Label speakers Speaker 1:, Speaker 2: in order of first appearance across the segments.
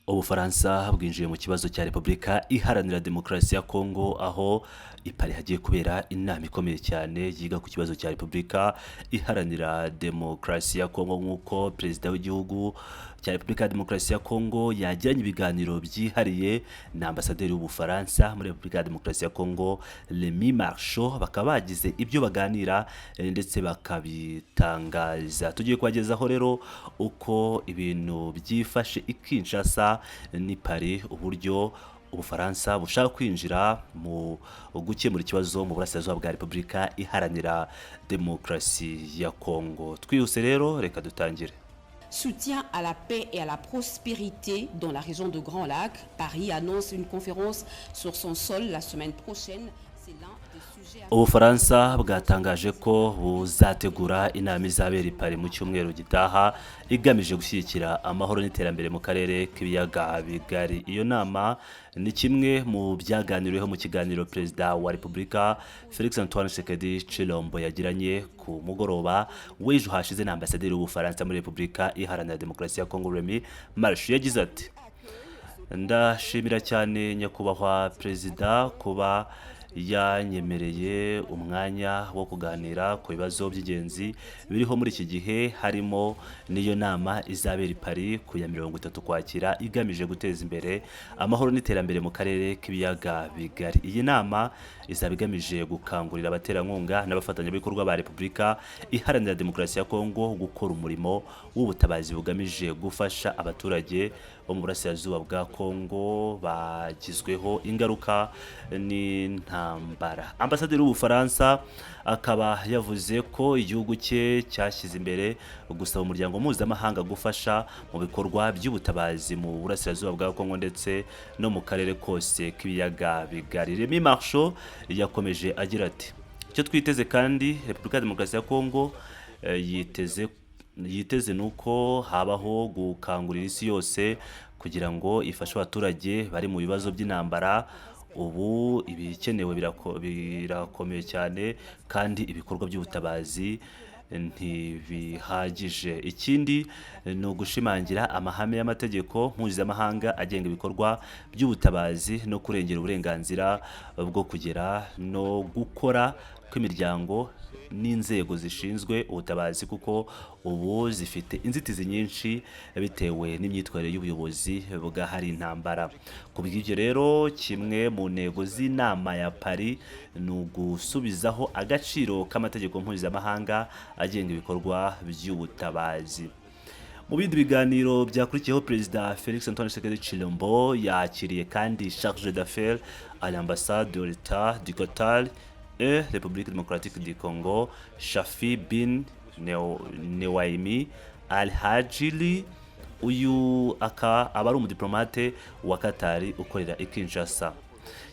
Speaker 1: Ubufaransa bwinjiye mu kibazo cya Repubulika Iharanira Demokarasi ya Kongo, aho i Paris hagiye kubera inama ikomeye cyane yiga ku kibazo cya Repubulika Iharanira Demokarasi ya Kongo, nk'uko perezida w'igihugu cya Repubulika ya Demokarasi ya Kongo yagiranye ibiganiro byihariye na ambasaderi w'Ubufaransa muri Repubulika ya Demokarasi ya Kongo, Remy Marchand, bakaba bagize ibyo baganira ndetse bakabitangaza. Tugiye kubagezaho rero uko ibintu byifashe i Kinshasa n'i Paris, uburyo Ubufaransa bushaka kwinjira mu gukemura ikibazo mu burasirazuba bwa Repubulika Iharanira Demokarasi ya Kongo. Twihuse rero, reka dutangire.
Speaker 2: Soutien à la paix et à la prospérité dans la région de Grands Lacs. Paris annonce une conférence sur son sol la semaine prochaine. C'est l'un des sujets.
Speaker 1: Ubufaransa bwatangaje ko buzategura inama izabera i Paris mu cyumweru gitaha, igamije gushyigikira amahoro n'iterambere mu karere k'Ibiyaga Bigari. Iyo nama ni kimwe mu byaganiriweho mu kiganiro Perezida wa Repubulika Felix Antoine Tshisekedi Tshilombo yagiranye ku mugoroba w'ejo hashize na ambasaderi w'Ubufaransa muri Repubulika Iharanira Demokarasi ya Kongo, Remy Marchand. Yagize ati: "Ndashimira cyane Nyakubahwa Perezida kuba yanyemereye umwanya wo kuganira ku bibazo by'ingenzi biriho muri iki gihe, harimo n'iyo nama izabera i Paris ku ya 30 Ukwakira, igamije guteza imbere amahoro n'iterambere mu karere k'Ibiyaga Bigari. Iyi nama izaba igamije gukangurira abaterankunga n'abafatanyabikorwa ba Repubulika Iharanira Demokarasi ya Kongo gukora umurimo w'ubutabazi bugamije gufasha abaturage bo mu burasirazuba bwa Kongo bagizweho ingaruka n'intambara." Ambasaderi w'Ubufaransa akaba yavuze ko igihugu cye cyashyize imbere gusaba umuryango mpuzamahanga gufasha mu bikorwa by'ubutabazi mu burasirazuba bwa Kongo ndetse no mu karere kose k'Ibiyaga Bigari. Remy Marchand yakomeje agira ati: "Icyo twiteze kandi Repubulika ya Demokarasi ya Kongo yiteze ni uko habaho gukangurira isi yose kugira ngo ifashe abaturage bari mu bibazo by'intambara. Ubu ibikenewe birakomeye cyane kandi ibikorwa by'ubutabazi ntibihagije. Ikindi ni ugushimangira amahame y'amategeko mpuzamahanga agenga ibikorwa by'ubutabazi no kurengera uburenganzira bwo kugera no gukora kw'imiryango n'inzego zishinzwe ubutabazi, kuko ubu zifite inzitizi nyinshi bitewe n'imyitwarire y'ubuyobozi bw'ahari intambara. Ku bw'ibyo rero, kimwe mu ntego z'inama ya Paris ni ugusubizaho agaciro k'amategeko mpuzamahanga agenga ibikorwa by'ubutabazi." Mu bindi biganiro byakurikiyeho, Perezida Felix Antoine Tshisekedi Tshilombo yakiriye kandi chargé d'affaires à l'ambassade de l'État du Qatar et République démocratique du Congo, Shafi bin Newaimi Al Hajili. Uyu aba ari umudiplomate wa Katari ukorera i Kinshasa.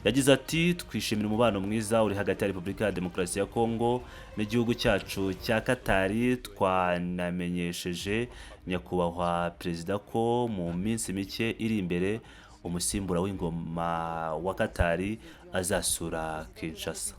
Speaker 1: Yagize ati: "Twishimira umubano mwiza uri hagati ya Repubulika ya Demokarasi ya Kongo n'igihugu cyacu cya Katari. Twanamenyesheje Nyakubahwa Perezida ko mu minsi mike iri imbere umusimbura w'ingoma wa Katari azasura Kinshasa."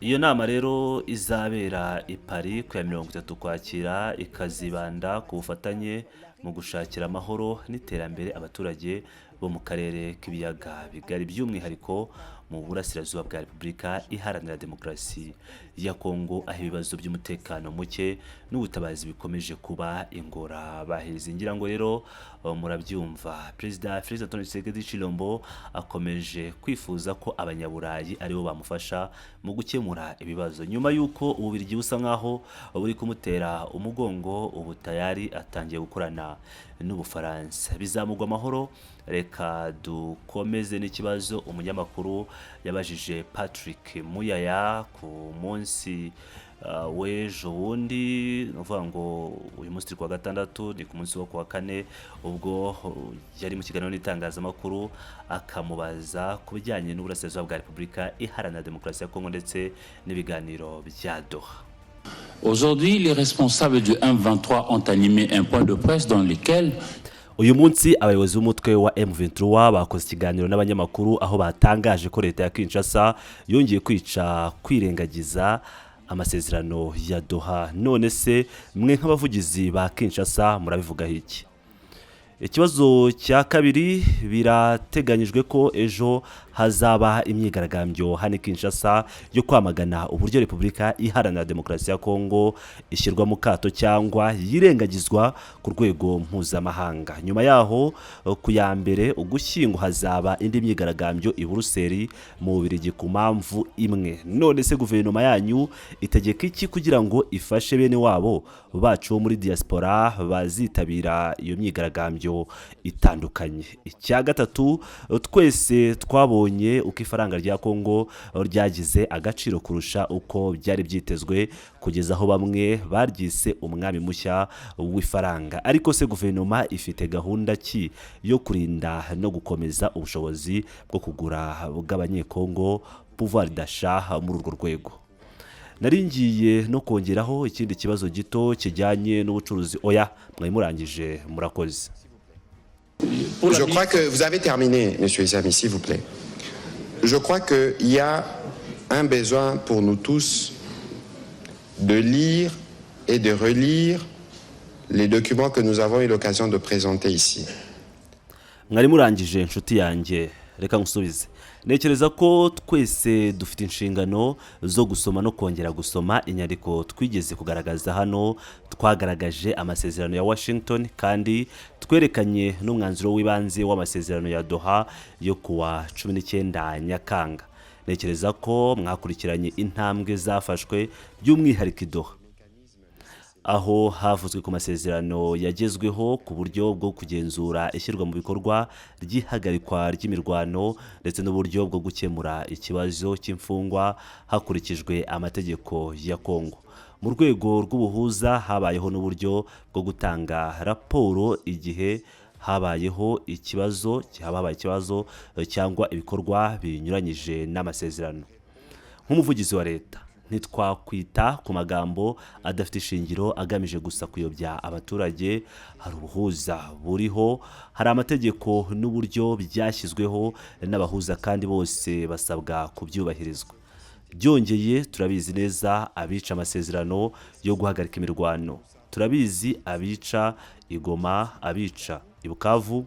Speaker 1: Iyo nama rero izabera i Paris ku ya 30 Ukwakira, ikazibanda ku bufatanye mu gushakira amahoro n'iterambere abaturage bo mu karere k'Ibiyaga Bigari, by'umwihariko mu burasirazuba bwa Repubulika Iharanira Demokarasi ya Kongo, aho ibibazo by'umutekano muke n'ubutabazi bikomeje kuba ingorabahizi. Ngira ngo rero murabyumva, Perezida Felix Antoine Tshisekedi Tshilombo akomeje kwifuza ko Abanyaburayi aribo bamufasha mu gukemura ibibazo, nyuma y'uko Ububiligi busa nk'aho buri kumutera umugongo. Ubu tayari atangiye gukorana n'Ubufaransa, bizamugwa amahoro. Reka dukomeze n'ikibazo umunyamakuru yabajije Patrick Muyaya ku munsi w'ejo bundi, ni ukuvuga ngo uyu munsi turi kuwa gatandatu, ni ku munsi wo kuwa kane, ubwo yari mu kiganiro n'itangazamakuru, akamubaza ku bijyanye n'uburasirazuba bwa Repubulika Iharanira Demokarasi ya Kongo ndetse n'ibiganiro bya Doha.
Speaker 3: Aujourd'hui, les responsables du M23 ont animé un point de presse dans lequel
Speaker 1: Uyu munsi abayobozi b'umutwe wa M23 bakoze ikiganiro n'abanyamakuru, aho batangaje ko leta ya Kinshasa yongeye kwica kwirengagiza amasezerano ya Doha. None se mwe nk'abavugizi ba Kinshasa murabivugaho iki? Ikibazo cya kabiri: birateganyijwe ko ejo hazaba imyigaragambyo hano i Kinshasa yo kwamagana uburyo Repubulika Iharanira Demokarasi ya Kongo ishyirwa mu kato cyangwa yirengagizwa ku rwego mpuzamahanga. Nyuma yaho, ku ya 1 Ugushyingo, hazaba indi myigaragambyo i Buruseli mu Bubiligi ku mpamvu imwe. None se guverinoma yanyu itegeka iki kugira ngo ifashe bene wabo bacu bo muri diaspora bazitabira iyo myigaragambyo itandukanye? Icya gatatu: twese twabonye uko ifaranga rya Kongo ryagize agaciro kurusha uko byari byitezwe, kugeza aho bamwe baryise umwami mushya w'ifaranga. Ariko se guverinoma ifite gahunda ki yo kurinda no gukomeza ubushobozi bwo kugura bw'Abanyekongo, pouvoir d'achat, muri urwo rwego? Nari ngiye no kongeraho ikindi kibazo gito kijyanye n'ubucuruzi. Oya, mwari murangije, murakoze.
Speaker 3: Pour la
Speaker 4: Je crois que vous avez terminé, Monsieur Isami, s'il vous plaît. Je crois qu'il y a un besoin pour nous tous de lire et de relire les documents que nous avons eu l'occasion de présenter ici.
Speaker 1: Mwari murangije, inshuti yanjye, reka nkusubize. Ntekereza ko twese dufite inshingano zo gusoma no kongera gusoma inyandiko twigeze kugaragaza hano. Twagaragaje amasezerano ya Washington kandi twerekanye n'umwanzuro w'ibanze w'amasezerano ya Doha yo kuwa 19 Nyakanga. Ntekereza ko mwakurikiranye intambwe zafashwe, by'umwihariko i Doha, aho havuzwe ku masezerano yagezweho ku buryo bwo kugenzura ishyirwa mu bikorwa ry'ihagarikwa ry'imirwano ndetse n'uburyo bwo gukemura ikibazo cy'imfungwa hakurikijwe amategeko ya Kongo. Mu rwego rw'ubuhuza habayeho n'uburyo bwo gutanga raporo igihe habayeho ikibazo, haba habaye ikibazo cyangwa ibikorwa binyuranyije n'amasezerano. Nk'umuvugizi wa leta, ntitwakwita ku magambo adafite ishingiro agamije gusa kuyobya abaturage. Hari ubuhuza buriho, hari amategeko n'uburyo byashyizweho n'abahuza, kandi bose basabwa kubyubahirizwa. Byongeye, turabizi neza abica amasezerano yo guhagarika imirwano. Turabizi abica i Goma, abica i Bukavu,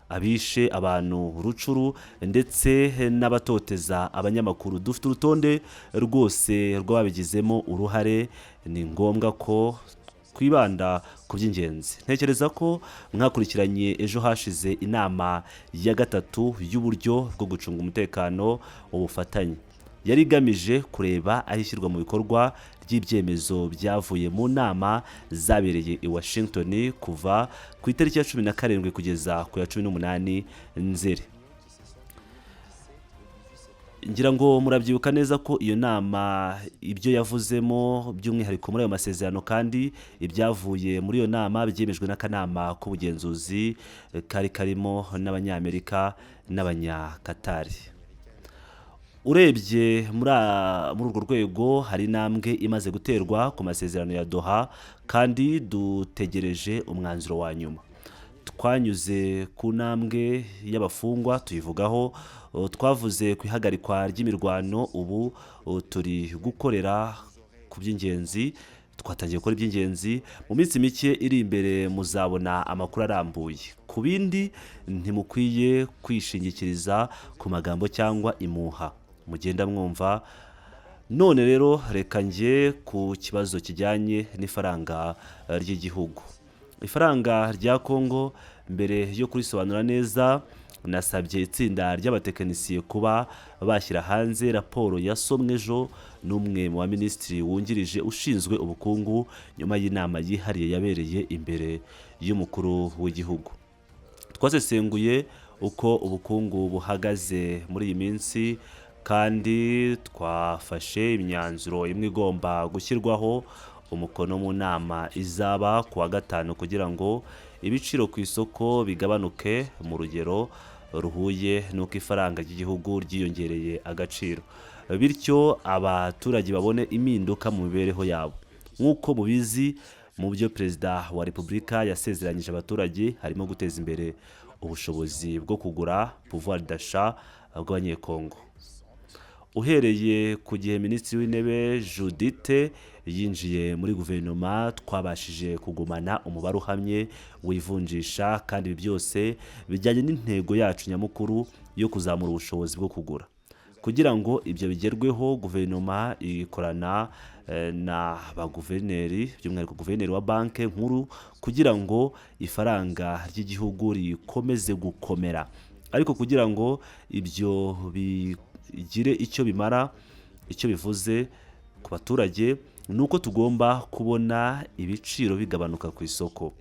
Speaker 1: abishe abantu Rutshuru ndetse n'abatoteza abanyamakuru. Dufite urutonde rwose rw'ababigizemo uruhare. Ni ngombwa ko twibanda ku by'ingenzi. Ntekereza ko mwakurikiranye ejo hashize inama ya gatatu y'uburyo bwo gucunga umutekano ubufatanye yari igamije kureba aho ishyirwa mu bikorwa ry'ibyemezo byavuye mu nama zabereye i Washington kuva ku itariki ya 17 kugeza ku ya 18 Nzeri. Ngira ngo murabyibuka neza ko iyo nama ibyo yavuzemo by'umwihariko muri ayo masezerano, kandi ibyavuye muri iyo nama byemejwe n'akanama k'ubugenzuzi kari karimo n'Abanyamerika n'Abanyakatari. Urebye muri urwo rwego, hari intambwe imaze guterwa ku masezerano ya Doha kandi dutegereje umwanzuro wa nyuma. Twanyuze ku ntambwe y'abafungwa tuyivugaho, twavuze ku ihagarikwa ry'imirwano. Ubu turi gukorera ku by'ingenzi, twatangiye gukora iby'ingenzi. Mu minsi mike iri imbere muzabona amakuru arambuye. Ku bindi, ntimukwiye kwishingikiriza ku magambo cyangwa impuha mugenda mwumva. None rero reka njye ku kibazo kijyanye n'ifaranga ry'igihugu, ifaranga rya Kongo. Mbere yo kurisobanura neza, nasabye itsinda ry'abatekinisiye kuba bashyira hanze raporo yasomwe ejo n'umwe mu baminisitiri wungirije ushinzwe ubukungu nyuma y'inama yihariye yabereye imbere y'umukuru w'igihugu. Twasesenguye uko ubukungu buhagaze muri iyi minsi kandi twafashe imyanzuro imwe igomba gushyirwaho umukono mu nama izaba ku wa gatanu kugira ngo ibiciro ku isoko bigabanuke mu rugero ruhuye n'uko ifaranga ry'igihugu ryiyongereye agaciro, bityo abaturage babone impinduka mu mibereho yabo. Nk'uko mubizi, mu byo Perezida wa Repubulika yasezeranyije abaturage harimo guteza imbere ubushobozi bwo kugura, pouvoir d'achat, bw'Abanyekongo. Uhereye ku gihe Minisitiri w'Intebe Judith yinjiye muri guverinoma, twabashije kugumana umubare uhamye w'ivunjisha, kandi ibi byose bijyanye n'intego yacu nyamukuru yo kuzamura ubushobozi bwo kugura. Kugira ngo ibyo bigerweho, guverinoma ikorana na ba guverineri, by'umwihariko guverineri wa Banki Nkuru, kugira ngo ifaranga ry'igihugu rikomeze gukomera. Ariko kugira ngo ibyo bigire icyo bimara, icyo bivuze ku baturage, ni uko tugomba kubona ibiciro bigabanuka ku isoko.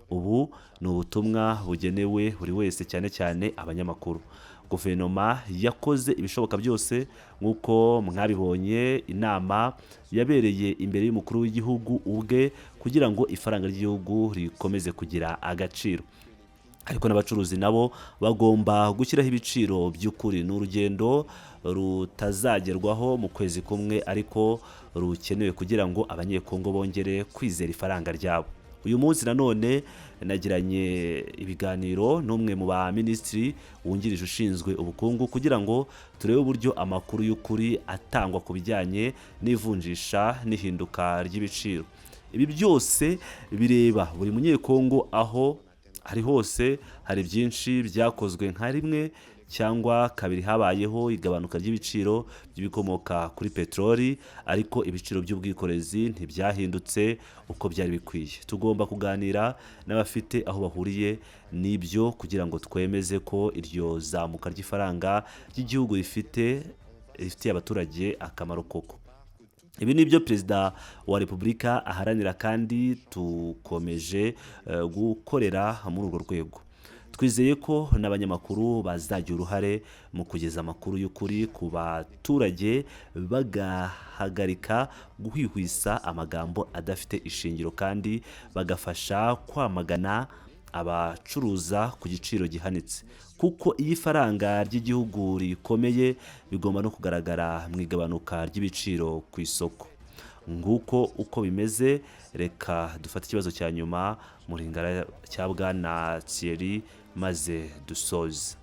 Speaker 1: Ubu ni ubutumwa bugenewe buri wese, cyane cyane abanyamakuru. Guverinoma yakoze ibishoboka byose nk'uko mwabibonye, inama yabereye imbere y'umukuru w'igihugu ubwe, kugira ngo ifaranga ry'igihugu rikomeze kugira agaciro. Ariko n'abacuruzi nabo bagomba gushyiraho ibiciro by'ukuri. Ni urugendo rutazagerwaho mu kwezi kumwe, ariko rukenewe kugira ngo Abanyekongo bongere kwizera ifaranga ryabo. Uyu munsi nanone nagiranye ibiganiro n'umwe mu ba minisitiri wungirije ushinzwe ubukungu, kugira ngo turebe uburyo amakuru y'ukuri atangwa ku bijyanye n'ivunjisha n'ihinduka ry'ibiciro. Ibi byose bireba buri Munyekongo aho ari hose. Hari byinshi byakozwe. Nka rimwe cyangwa kabiri habayeho igabanuka ry'ibiciro by'ibikomoka kuri peteroli, ariko ibiciro by'ubwikorezi ntibyahindutse uko byari bikwiye. Tugomba kuganira n'abafite aho bahuriye n'ibyo kugira ngo twemeze ko iryo zamuka ry'ifaranga ry'igihugu rifitiye abaturage akamaro koko. Ibi ni byo Perezida wa Repubulika aharanira, kandi tukomeje gukorera muri urwo rwego. Twizeye ko n'abanyamakuru bazagira uruhare mu kugeza amakuru y'ukuri ku baturage, bagahagarika guhwihwisa amagambo adafite ishingiro, kandi bagafasha kwamagana abacuruza ku giciro gihanitse, kuko iyo ifaranga ry'igihugu rikomeye, bigomba no kugaragara mu igabanuka ry'ibiciro ku isoko. Nguko uko bimeze. Reka dufate ikibazo cya nyuma mu Lingala cya bwana Thierry, maze dusoze.